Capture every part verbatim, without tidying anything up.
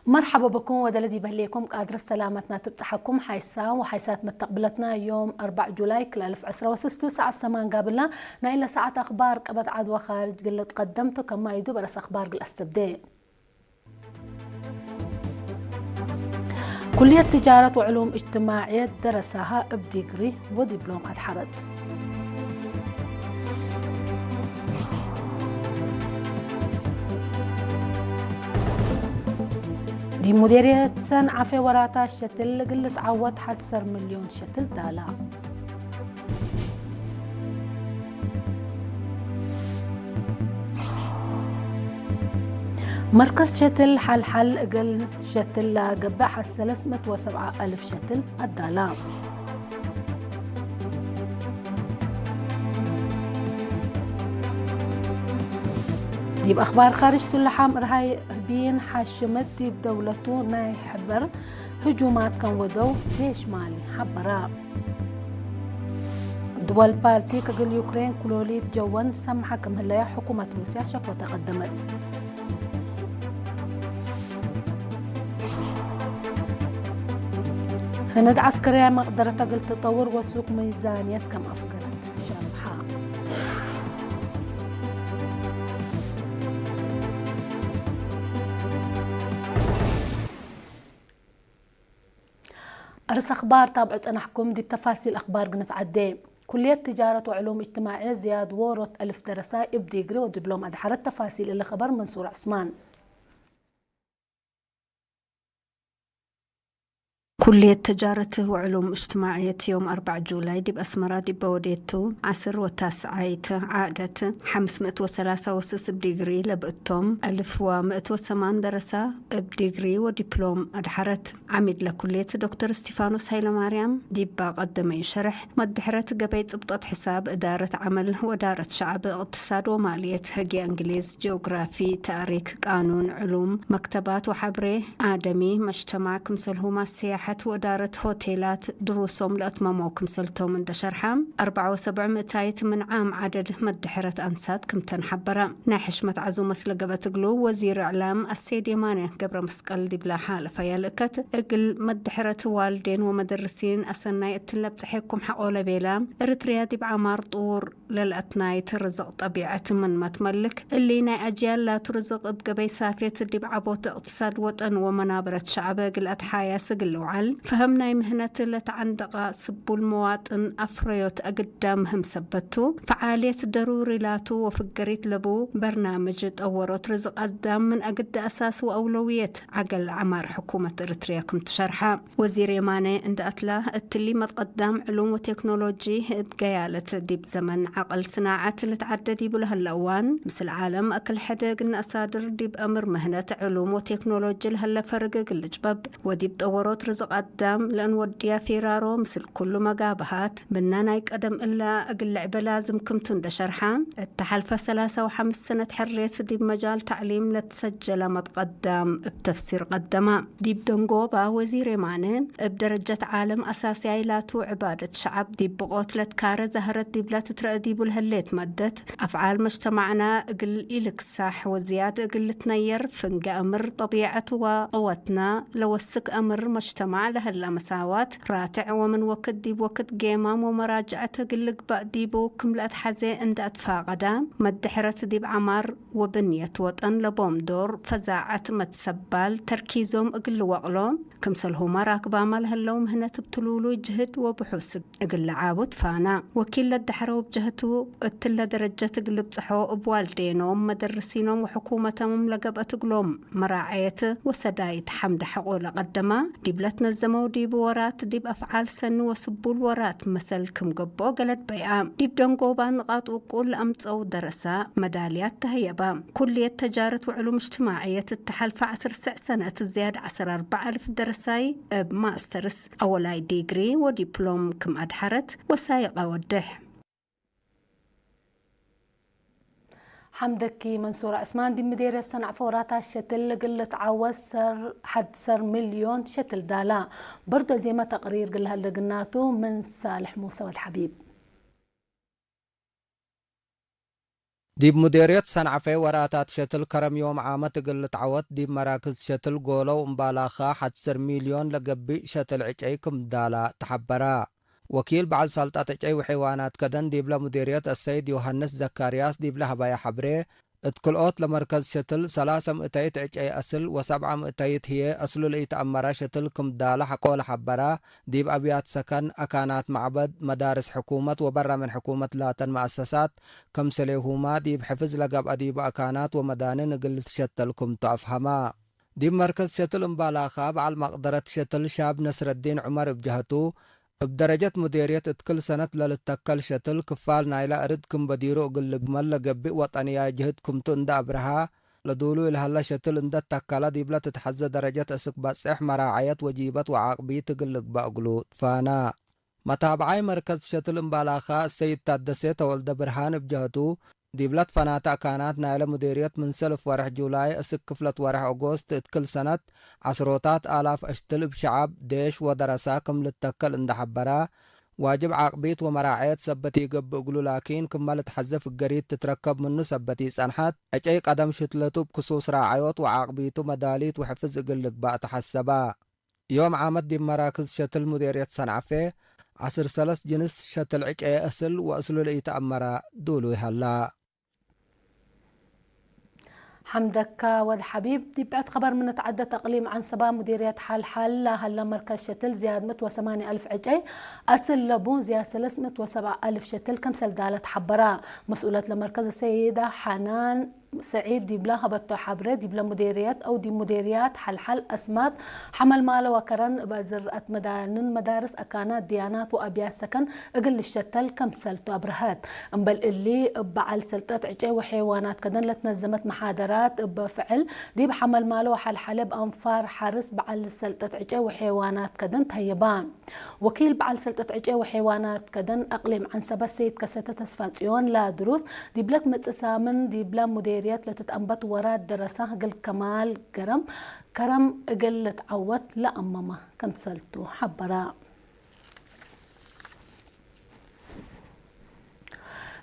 መርሐበ ብኩም ወደለ ዲብ ህሌኩም ቃድረት ሰላመትና ትብጽሐኩም። ሓይሳም ወሓይሳት መተቅብለትና፣ ዮም አርበዕ ጁላይ ክል አልፍ ዕስረ ወስስቱ ሰዓት ሰማን ጋብልና። ናይለ ሰዓት አኽባር ቀበት ዐድ ወካርጅ ግል ልትቀደምቱ፣ ከማይዱ በረስ አኽባር ግል አስተብዴ። ኩልየት ትጃረት ወዕሉም እጅትማዕየት ደረሳሀ እብ ዲግሪ ወዲብሎም አድሐረት። ዲብ ሙዴርየት ሰንዓፈ ወራታት ሸትል እግል ልትዓወት ሐድ ሰር ሚልዮን ሸትል ዳላ። መርከዝ ሸትል ሐልሐል እግል ሸትል ለገብእ ሐድ ሰለስ ምእት ወሰብዓ አልፍ ሸትል አዳላ። ዲብ አኽባር ካርጅ፣ ሱለሓም እርሃብይን ሓሽመት ዲብ ደውለቱ ናይ ሕበር ህጁማት ከም ወደው ዴሽ ማሊ ሐበራ። ድወል ባልቲክ እግል ዩክሬን ክሎሊት ጀወን ሰምሐ ክም ህለያ ሕኩመት ሩስያ ሸኮተ ቀደመት። ህንድ ዐስከርያ መቅደረተ እግል ትጠውር ወሱቅ ሚዛንየት ከም አፍገረት ሸርሐ። አርስ አኽባር ታብዑ ጸናሕኩም። ዲብ ተፋሲል አኽባር ግንትዓዴ። ኩልየት ትጃረት ወዕሉም እጅትማዕየት ዝያድ ዎሮት አልፍ ደረሳይ እብ ዲግሪ ወዲብሎም አድሐረት። ተፋሲል እሊ ኸበር መንሱር ዑስማን። ኩልየት ትጃረት ወዕሉም እጅትማዕየት ዮም አርበዕ ጁላይ ዲብ አስመራ ዲበ ወዴቱ ዐስር ወታስዓይት ዓደት፣ ሐምስ ምእት ወሰላሳ ወስስ እብ ዲግሪ ለብእቶም፣ አልፍ ወምእት ወሰማን ደረሳ እብ ዲግሪ ወዲፕሎም አድሐረት። ዐሚድ ለኩልየት ዶክተር እስቲፋኖስ ሀይለማርያም ዲብ ቀደመዩ ሸርሕ፣ መድሕረት ገበይ ጽብጠት ሕሳብ፣ እዳረት ዐመል ወእዳረት ሸዐብ፣ እቅትሳድ ወማልየት፣ ህግየ እንግሊዝ፣ ጂኦግራፊ፣ ተእሪክ፣ ቃኑን፣ ዕሉም፣ መክተባት ወሐብሬ አደሚ፣ መጅተማዕ፣ ክምሰልሁመ ስያሐት ወእዳረት ሆቴላት ድሩሶም ለአትመመው ክምሰልቶም እንደ ሸርሐ፣ አርበዕ ወሰብዕ ምእታይት ምን ዓም ዐደድ መድሕረት አንሳት ክምተን ሐበረ። ናይ ሕሽመት ዐዙመት ለገብአት እግሉ ወዚር እዕላም አሰይድ የማነ ገብረመስቀል ዲብላ ሓለፈ ያልእከት፣ እግል መድሕረት ዋልዴን ወመደርሲን አሰናይ እትን ለብጽሐኩም ሐቆ ለቤላ፣ ኤረትርያ ዲብ ዐማር ጥዉር ለልአትናይት ርዝቅ ጠቢዐት ምንመ ትመልክ፣ እሊ ናይ አጅያል ላቱ ርዝቅ እብ ገበይ ሳፌት ዲብ ዐቦት እቅትሳድ ወጠን ወመናበረት ሸዐብ እግል አትሓያስ እግል ልውዓል፣ ፈሀም ናይ ምህነት ለተዐንደቀ ስቡል መዋጥን አፍረዮት አግዳ ምህም ሰበት ቱ። ፈዓልየት ደሩሪ ላቱ ወፍገሪት ለቡ በርናምጅ ጠወሮት ርዝቅ አዳም ምን አግደ አሳስ ወአውለውየት ዐገል ዐማር ሕኩመት ኤረትርያ ክም ትሸርሐ። ወዚር የማነ እንደ አትላ፣ እትሊ መትቀዳም ዕሉም ወቴክኖሎጂ እብ ገያለት ዲብ ዘመን ዐቅል ስናዐት ልትዓደ ዲቡ ለሀለ እዋን፣ ምስል ዓለም አክል ሐደግ ነአሳድር ዲብ አምር ምህነት ዕሉም ወቴክኖሎጂ ለሀለ ፈርግ እግል ልጭበብ ወዲብ ጠወሮት ርዝቅ አዳም ለእንወድያ ፊራሮ ምስል ኩሉ መጋብሃት ምነ ናይ ቀደም እላ እግል ልዕበ ላዝም ክምቱ እንደ ሸርሐ፣ እተ ሐልፈ ሰላሳ ወሐምስ ሰነት ሕርየት ዲብ መጃል ተዕሊም ለትሰጀለ መትቀዳም እብ ተፍሲር ቀደመ። ዲብ ደንጎባ ወዚር የማነ፣ እብ ደረጀት ዓለም አሳስያይ ላቱ ዕባደት ሸዐብ ዲብ ብቆት ለትካረ ዛህረት ዲብለ ትትረአ ዲቡ ለህሌት መደት፣ አፍዓል መጅተማዕና እግል ኢልክሳሕ ወዝያድ እግል ልትነየር፣ ፍንገ አምር ጠቢዐት ወቅወትና ለወስክ አምር መጅተማዕ ለህለ መሳዋት ራትዕ ወምን ወክድ ዲብ ወክድ ጌማም ወመራጅዐት እግል ልግበእ ዲቡ ክም ለአትሐዜ እንደ አትፋቀደ፣ መድሕረት ዲብ ዐማር ወብንየት ወጠን ለቦም ዶር ፈዛዐት መትሰባል ተርኪዞም እግል ልወቅሎ፣ ክምሰልሁመ ራክባመ ለህለው ምህነት እብ ትሉሉይ ጅህድ ወብሑስ እግል ለዓቡ ትፋና። ወኪል ለደሐረው እብ ጀህቱ፣ እትለ ደረጀት እግል ልብጽሖ እብ ዋልዴኖም፣ መደርሲኖም ወሕኩመቶም ለገብአት እግሎም መራዐየት ወሰዳይት ሐምድ ሐቆ ለቀደመ፣ ዲብ ለትነዘመው ዲብ ወራት ዲብ አፍዓል ሰኒ ወስቡል ወራት መሰል ክም ገብኦ ገለድ በይአ። ዲብ ደንጎባ ንቃጥ ውቁል ለአምጸው ደረሳ፣ መዳልያት ተህየባ። ኩልየት ተጃረት ወዕሉም እጅትማዕየት እተ ሐልፈ ዐስር ሰዕ ሰነት ዝያድ ዐስር አርበዕ አልፍ ደረሳይ እብ ማስተርስ፣ አወላይ ዲግሪ ወዲፕሎም ክም አድሐረት ወሳይቀ ወድሕ። ሐምደኪ መንሱር ዑስማን። ዲብ ምዴርየት ሰንዐፈ ወራታት ሸትል እግል ልትዓወት ሰር፣ ሐድ ሰር ሚልዮን ሸትል ዳላ። በርዶ ዜመ ተቅሪር እግል ለሀለ ግናቱ ምን ሳልሕ ሙሰ ወድ ሐቢብ። ዲብ ሙዴርየት ሰንዐፌ ወራታት ሸትል ከረም ዮም ዓመት እግል ልትዐወት ዲብ መራክዝ ሸትል ጎለው እምባላኻ ሐድ ሰር ሚልዮን ለገብእ ሸትል ዕጨይ ክም ዳላ ተሐበራ። ወኪል በዐል ሰልጠት ዕጨይ ወሐይዋናት ከደን ዲብለ ሙዴርየት አሰይድ ዮሐንስ ዘካርያስ ዲብለ ሀበየ ሐብሬ፣ እት ክልኦት ለመርከዝ ሸትል ሰላሰ ምእተይት ዕጨይ አስል ወሰብዐ ምእተይት ህዬ አስሉ ለኢተአመረ ሸትል ክም ዳለ ሐቆ ለሐበረ፣ ዲብ አብያት ሰከን፣ አካናት መዕበድ፣ መዳርስ ሕኩመት ወበረ ምን ሕኩመት ላተን መአሰሳት፣ ክምሰሌሁመ ዲብ ሕፍዝ ለገብአ ዲቡ አካናት ወመዳንን እግል ልትሸተል ክምቱ አፍሀመ። ዲብ መርከዝ ሸትል እምባላኻ በዐል መቅደረት ሸትል ሻብ ነስረዲን ዑመር እብ ጀሀቱ፣ እብ ደረጀት ሙዴርየት እት ክል ሰነት ለልተከል ሸትል ክፋል ናይለ እርድ ክም በዲሩ እግል ልግመል ለገብእ ወጠንያይ ጅህድ ክምቱ እንደ አብርሀ፣ ለዱሉይ ለሀለ ሸትል እንደ ተከለ ዲብለ ትትሐዜ ደረጀት እስክ በጽሕ መራዐየት ወጂበት ወዓቅቢት እግል ልግበእ እግሉ ትፋና። መታብዓይ መርከዝ ሸትል እምባላኻ እሰይድ ታደሴ ተወልደ ብርሃን እብ ጀህቱ፣ ዲብለ ትፈናተ አካናት ናይለ ሙዴርየት ምን ሰልፍ ወርሕ ጁላይ እስክ ክፍለት ወርሕ ኦጎስት እት ክል ሰነት ዐስሮታት አላፍ አሽትል እብ ሸዐብ፣ ዴሽ ወደረሳ ክም ልተከል እንደ ሐበራ፣ ዋጅብ ዓቅቢት ወመራዐየት ሰበት ኢገብእ እግሉ ላኪን ክመ ልትሐዜ ፍገሪት ትትረከብ ምኑ ሰበት ኢጸንሐት፣ ዕጨይ ቀደም ሽትለቱ እብ ክሱስ ራዐዮት ወዓቅቢቱ መዳሊት ወሕፍዝ እግል ልግባእ ተሐሰባ። ዮም ዓመት ዲብ መራክዝ ሸትል ሙዴርየት ሰንዐፌ፣ ዐስር ሰለስ ጅንስ ሸትል ዕጨየ እስል ወእስሉ ለኢተአመረ ዱሉይ ሀላ። ሐምደካ ወድ ሐቢብ። ዲብ ብዕድ ኸበር ምን ንትዐደት፣ አቅሊም ዐንሰባ ሙዲርየት ሐልሐል ለሀለ መርከዝ ሸትል ዝያድ ምእት ወሰማንየ አልፍ ዕጨይ አስል ለቡ ዝያድ ሰለስ ምእት ወሰብዓ አልፍ ሸትል ከምሰል ዳለት ሐበራ። መስኡለት ለመርከዝ ሰይዳ ሐናን ሰዒድ ዲብለ ሀበቶ ሐብሬ፣ ዲብለ ሙዴርየት አው ዲብ ሙዴርያት ሐልሐል አስማጥ፣ ሐመልማለ ወከረን እበ ዝርአት መዳንን፣ መዳርስ፣ አካናት ድያናት ወአብያት ሰከን እግል ልሸተል ከምሰልቱ አብርሀት። እምበል እሊ፣ እብ በዐል ሰልጠት ዕጨይ ወሐይዋናት ከደን ለትነዘመት መሓደራት እብ ፍዕል፣ ዲብ ሐመልማለ ወሐልሐለ እብ አንፋር ሐርስ በዐል ሰልጠት ዕጨይ ወሐይዋናት ከደን ተህየባ። ወኪል በዐል ሰልጠት ዕጨይ ወሐይዋናት ከደን አቅሊም ዐንሰበት ሰይድ ከሰተ ተስፋጽዮን ለድሩስ፣ ዲብለ ትመጽእ ሳምን ዲብለ ሙዴርየት ለትትአንበት ወራት ደረሳ እግል ከማል ገረም ከረም እግል ልትዐወት ለአመመ ከምሰልቱ ሐበራ።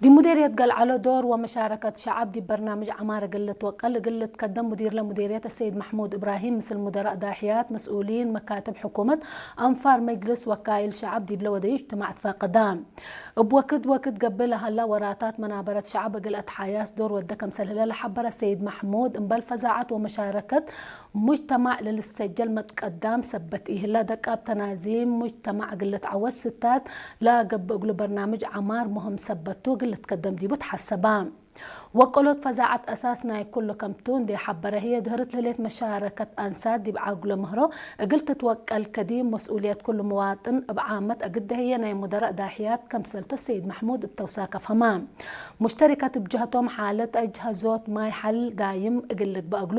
ዲብ ሙዴርየት ገልዐሎ ዶር ወመሻረከት ሸዐብ ዲብ በርናምጅ ዐማር እግል ልትወቀል እግል ልትከደም ሙዲርለ ሙዴርየት አሰይድ መሕሙድ እብራሂም ምስል ሙደራእ ዳሕያት፣ መስኡሊን መካትብ ሕኩመት፣ አንፋር መጅልስ ወካይል ሸዐብ ዲብለ ወደዩ እጅትማዕ ትፋቀዳ። እብ ወክድ ወክድ ገብእ ለሀላ ወራታት መናበረት ሸዐብ እግል አትሓያስ ዶር ወደ ከምሰል ህለ ለሐበረ ሰይድ መሕሙድ፣ እምበል ፈዛዐት ወመሻረከት ሙጅተማዕ ለልትሰጀል መትቀዳም ሰበት ኢህላ፣ ደቃብ ተናዚም ሙጅተማዕ እግል ልትዐወት ስታት ለገብእ እግሉ በርናምጅ ዐማር ሙህም ሰበት ቱ እግል ልትከደም ዲቡ ተሐሰባ። ወቀሎት ፈዛዐት አሳስ ናይ ኩሉ ከምቱ እንዴ ሐበረ ህዬ፣ ድህርት ለህሌት መሻረከት አንሳት ዲብ ዐግሎ ምህሮ እግል ትትወቀል ከዲብ መስኡልየት ኩሉ መዋጥን እብ ዓመት አግደ ህዬ ናይ ሙደረእ ዳሕያት ከምሰልቱ ሰይድ መሕሙድ እብ ተውሳክ አፍሀማ። ሙሽተሪከት እብ ጀህቶም ሓለት አጅሀዞት ማይ ሐል ዳይም እግል ልግበእ እግሉ፣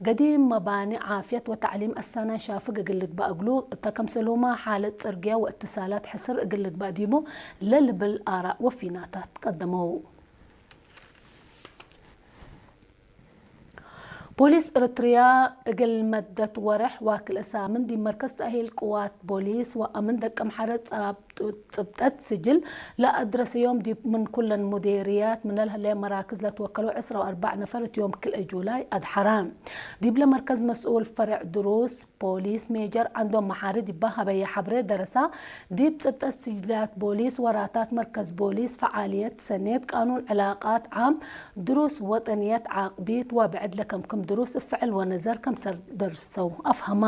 ገዲም መባኒ ዓፍየት ወተዕሊም አሳናይ ሻፍግ እግል ልግበእ እግሉ እተ ከምሰልሁመ ሓለት ጽርግየ ወእትሳላት ሕስር እግል ልግበእ ዲቡ ለልብል አራእ ወፊናታት ቀደመው። ፖሊስ ኤረትርያ እግል መደት ወርሕ ወክልኤ ሳምን ዲብ መርከዝ ተእሂል ቅዋት ፖሊስ ወአምን ደቀምሐረ ጻብ ጽብጠት ስጅል ለአድረሰዮም ዲብ ምን ኩለን ሙዴርያት ምነ ለህለየ መራክዝ ለትወከለው ዕስራ ወአርበዕ ነፈር እት ዮም ክልኤ ጁላይ አድሐራ። ዲብለ መርከዝ መስኡል ፈሬዕ ድሩስ ፖሊስ ሜጀር ዐንዶም መሓሪ ዲባ ሀበየ ሐብሬ ደረሳ፣ ዲብ ጽብጠት ስጅላት ፖሊስ፣ ወራታት መርከዝ ፖሊስ፣ ፈዓልየት ሰኔት ቃኑን ዕላቃት ዓም፣ ድሩስ ወጠንየት፣ ዓቅቢት ወብዕድ ለከምክም ድሩስ እብ ፍዕል ወነዘር ከምሰል ደርሰው አፍሀማ።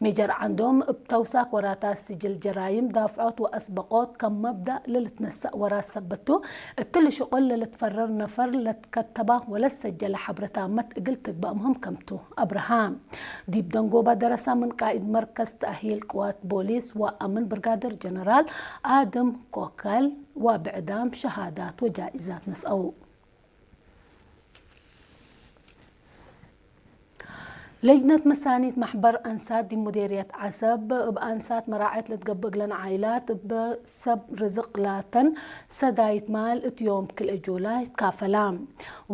ሜጀር ዐንዶም እብ ተውሳክ ወራታት ስጅል ጀራይም፣ ዳፍዖት ወአስበቆት ከም መብዳእ ለልትነሰእ ወራት ሰበት ቱ፣ እትሊ ሽቁል ለልትፈረር ነፈር ለትከተባ ወለትሰጀለ ሐብረ ታመት እግል ትግባእ ምህም ከምቱ አብርሃ። ዲብ ደንጎባ ደረሳ ምን ቃኢድ መርከዝ ተእሂል ቅዋት ቦሊስ ወአምን ብርጋደር ጀነራል አድም ኮከል ወብዕዳም ሸሃዳት ወጃኢዛት ነስአው። ለጅነት መሳኒት መሕበር አንሳት ዲብ ሙዴርየት ዐሰብ፣ እብ አንሳት መራዐት ለትገብእ እግለን ዓኢላት እብ ሰብ ርዝቅ ላተን ሰዳይት ማል እት ዮም ክልኤ ጁላይ ትካፈላ።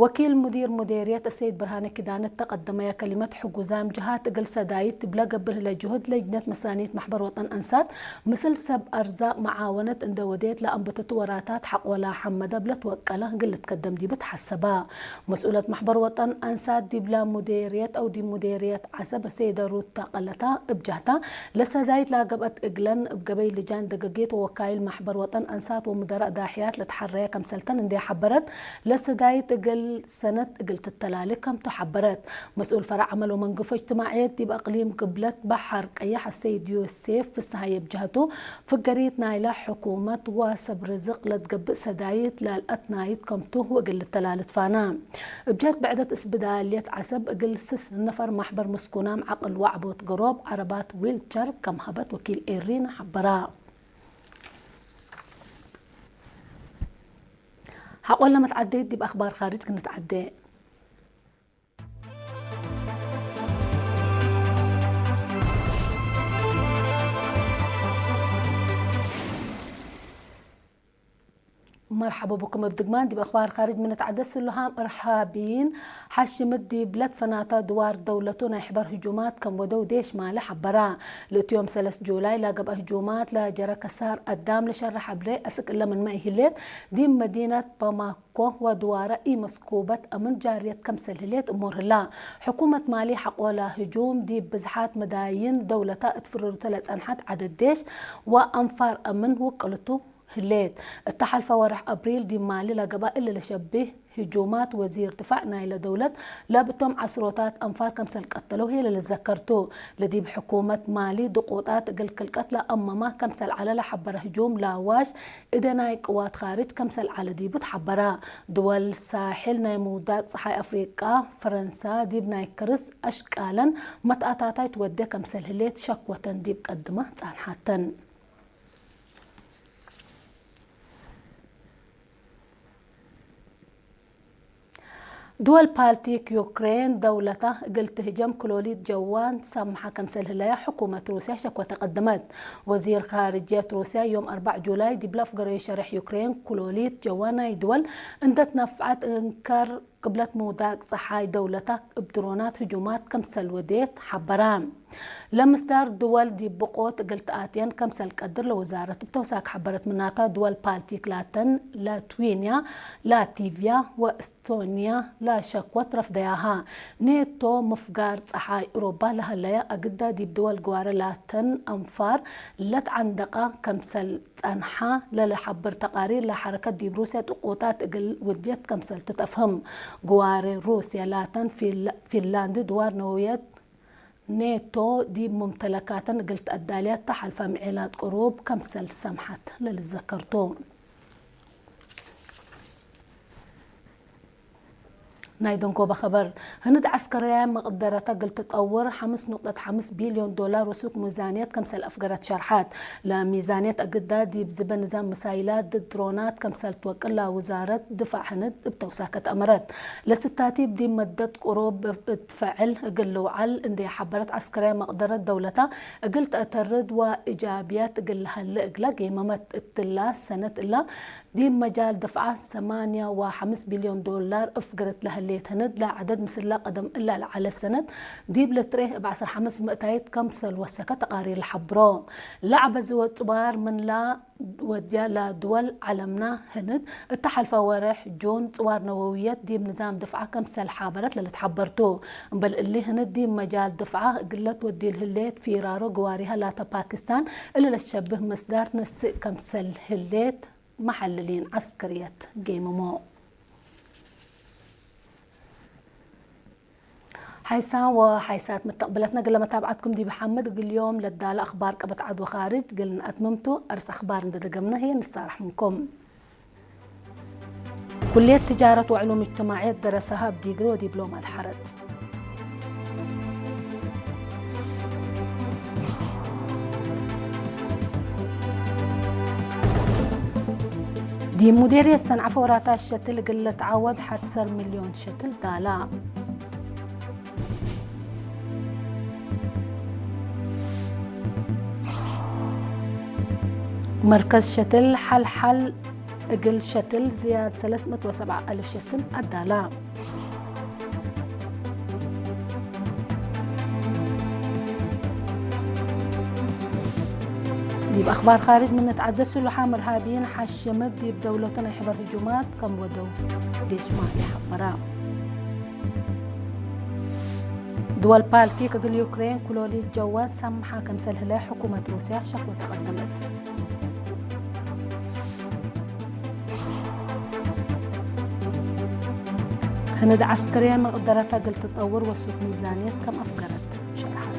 ወኪል ሙዲር ሙዴርየት አሰይድ ብርሃነ ኪዳነ እተ ቀደመየ ከሊመት፣ ሕጉዛም ጀሃት እግል ሰዳይት ዲብለ ገብር ህለ ጅሁድ ለጅነት መሳኒት መሕበር ወጠን አንሳት ምስል ሰብ አርዛቅ መዓወነት እንዴ ወዴት ለአንበተቱ ወራታት ሐቆላ ሐመደ እብ ለትወቀለ እግል ልትከደም ዲቡ ተሐሰበ። መስኡለት መሕበር ወጠን አንሳት ዲብለ ሙዴርየት አው ዲብ ሙዴርየት ዐሰብ አሰይደ ሩታ ቀለታ እብ ጀህታ፣ ለሰዳይት ለአገብአት እግለን እብ ገበይ ልጃን ደገጌት ወወካይል መሕበር ወጠን አንሳት ወሙደራእ ዳሕያት ለተሐረየ ከምሰልተን እንዴ ሐበረት፣ ለሰዳይት እግል ሰነት እግል ትተላሌ ከምቱ ሐበረት። መስኡል ፈረዕ ዐመል ወመንግፎ እጅትማዕየት ዲብ አቅሊም ግብለት በሐር ቀየሕ አሰይድ ዮሴፍ ፍስሃየ እብ ጀህቱ፣ ፍገሪት ናይለ ሕኩመት ወሰብ ርዝቅ ለትገብእ ሰዳይት ለልአትናይት ከምቱ ወእግል ልተላሌ ትፋና። እብ ጀህት ብዕደት እስብዳልየት ዐሰብ እግል ስስ ነፈር ማሕበር ምስኩናም ዐቅል ወዐቦት ገሮብ ዐረባት ዊልቸር ከም ሀበት ወኪል ኤሪና ሐበራ። ሐቆለ መትዓደይት ዲብ አክባር ካርጅ ክንትዓዴ። መርሐበ ብኩም። እብ ድግማን ዲብ አክባር ካርጅ ምን ንትዓደስ፣ ስሉሃም እርሃብይን ሐሽምት ዲብ ለትፈናተ ድዋር ደውለቱ ናይ ሕበር ህጁማት ከም ወደው ዴሽ ማሊ ሐበራ። ለእት ዮም ሰለስ ጁላይ ለገብአ ህጁማት ለጀረ ከሳር አዳም ለሸርሕ አብሬ አስክ እለ ምንመ ኢህሌት፣ ዲብ መዲነት ባማኮ ወድዋረ ኢመስኩበት አምን ጃርየት ከምሰል ህሌት እሙር ህላ። ሕኩመት ማሊ ሐቆለ ህጁም ዲብ ብዝሓት መዳይን ደውለታ እት ፍሩርቱ ለጸንሐት ዐደድ ዴሽ ወአንፋር አምን ውቅልቱ ህሌት። እተ ሐልፈ ወርሕ አብሪል ዲብ ማሊ ለገብአ እሊ ለሸብህ ህጁማት ወዚር ድፋዕ ናይለ ደውለት ለብቶም ዐስሮታት አንፋር ከምሰል ቀተለው ህይ ለልዘከር ቱ። ለዲብ ሕኩመት ማሊ ድቁጣት እግል ክልቀት ለአመማ ከምሰል ዐለ ለሐበረ ህጁም ለአዋሽ እደ ናይ ቅዋት ካርጅ ከምሰል ዐለ ዲቡ ተሐበረ። ድወል ሳሕል ናይ ምውዳቅ ጸሓይ አፍሪቃ፣ ፈረንሳ ዲብ ናይ ክርስ አሽቃለን መትአታታይ ትወዴ ከምሰል ህሌት ሸክወተን ዲብ ቀድመ ጻንሓተን። ድወል ባልቲክ ዩክሬን ደውለታ እግል ትህጀም ክሎሊት ጀዋን ሰምሐ ከምሰል ህለያ ሕኩመት ሩስያ ሸክወተ ቀደመት። ወዚር ካርጅየት ሩስያ ዮም አርበዕ ጁላይ ዲብለ አፍገረዩ ሸሬሕ ዩክሬን ክሎሊት ጀዋን ናይ ድወል እንደ ትነፍዐት እንከር ቅብለት ምውዳቅ ጸሓይ ደውለታ እብ ድሮናት ህጁማት ከምሰል ወዴት ሐበረ። ለምስዳር ድወል ዲብ ብቆት እግል ተአትየን ከምሰል ቀድር ለውዛረት እብ ተውሳክ ሐበረት። ምናተ ድወል ባልቲክ ላተን ላትዊንያ፣ ላቲቭያ ወእስቶንያ ለሸክወት ረፍደያሃ። ኔቶ ምፍጋር ጸሓይ እሮባ ለሀለያ አግዳ ዲብ ድወል ግዋረ ላተን አንፋር ለትዐንደቀ ከምሰል ጸንሐ ለለሐብር ተቃሪር ለሐረከት ዲብ ሩስያ ጥቁታት እግል ውድየት ከምሰልቱ ተፍህም። ግዋሬ ሩስያ ላተን ፊንላንድ ድዋር ነወውየት ኔቶ ዲብ ሙምተለካተን እግል ተአዳልያት ተሐልፈ ምዔላት ቅሩብ ከምሰል ሰምሐት ለልዘከርቱ። ናይ ደንጎበ ከበር። ህንድ ዐስከርያይ መቅደረተ እግል ትጠውር ሐምስ ንቁጠት ሐምስ ቢልዮን ዶላር ወሱክ ሚዛንየት ከምሰል አፍገረት ሸርሐት። ለሚዛንየት አግዳ ዲብ ዝበ ንዛም ምሳይላት ድድ ድሮናት ከምሰል ትወቅል ለውዛረት ድፋዕ ህንድ እብ ተውሳከት አመረት። ለስታቲብ ዲብ መደት ቅሩብ እት ፈዕል እግል ልውዓል እንዴ ሐበረት ዐስከርያይ መቅደረት ደውለታ እግል ተአተርድ ወእጃብያት እግል ለሀለ እግላ ጌመመት። እትላ ሰነት እላ ዲብ መጃል ድፍዓ ሰማንያ ወሐምስ ቢልዮን ዶላር እፍግረት ለህሌት ህንድ፣ ለዐደድ ምስላ ቀደም እላ ለዐለ ሰነት ዲብ ልትሬህ እብ ዐስር ሐምስ ምእታይት ከምሰል ወሰከ ተቃሪር ለሐብሮ። ለዐበዚ ወጽባር ምንላ ወድያ ለድወል ዐለምና ህንድ፣ እተ ሐልፈ ወሬሕ ጁን ጽዋር ነወውየት ዲብ ንዛም ድፍዓ ከምሰል ሓበረት ለልትሐበር ቱ። እምበል እሊ ህንድ ዲብ መጃል ድፍዓ እግለ ትወዲ ለህሌት ፊራሮ ግዋሪሃ ላተ ፓኪስታን እሊ ለትሸብህ መስዳር ነስእ ከምሰል ህሌት። መሐልሊን ዐስከርየት ጌምሞ። ሓይሳም ወሓይሳት መተቅብለትነ፣ እግለ መታብዐትኩም ዲብ ሓምድ እግል ዮም ለዳለ አኽባር ቀበት ዐድ ወኻርጅ እግል ነአትምም ቱ። አርስ አኽባር እንዴ ደገምነ ህዬ ንሳረሕ ምንኩም። ኩልየት ትጃረት ወዕሉም እጅትማዕየት ደረሰሃ እብ ዲግሪ ወዲብሎም አድሐረት። ዲብ ሙዴርየት ሰንዐፈ ወራታት ሸትል እግል ለትዓወድ ሐድ ዐሰር ሚልዮን ሸትል ዳላ። መርከዝ ሸትል ሐልሐል እግል ሸትል ዝያድ ሰለስ ምእት ወሰብዓ አልፍ ሸትል አዳላ። ዲብ አክባር ካርጅ፣ ምን ንትዓደስ ስሉሓም እርሃብይን ሐሽምት ዲብ ደውለቱ ናይ ሕበር ህጁማት ከም ወደው ዴሽማ ኢሐበራ። ድወል ባልቲክ እግል ዩክሬን ክሎሊት ጀዋዝ ሰምሐ ክምሰል ህለ ሕኩመት ሩስያ ሸክወ ተቀደመት። ህንድ ዐስክርየ መቅደረተ እግል ትጠውር ወሱክ ሚዛንየት ከም አፍገረት ሸርሐት።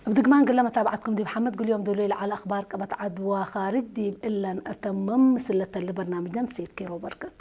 እብ ድግማን ግለ መታብዐትኩም ዲብ ሐመድ ግል ዮም ዶሉ ለዐለ አክባር ቀበት ዐድ ወካርጅ ዲብ እለን አተምም። ምስል ለተሊ በርናምጅ ምስየት ኬሮ በርከት።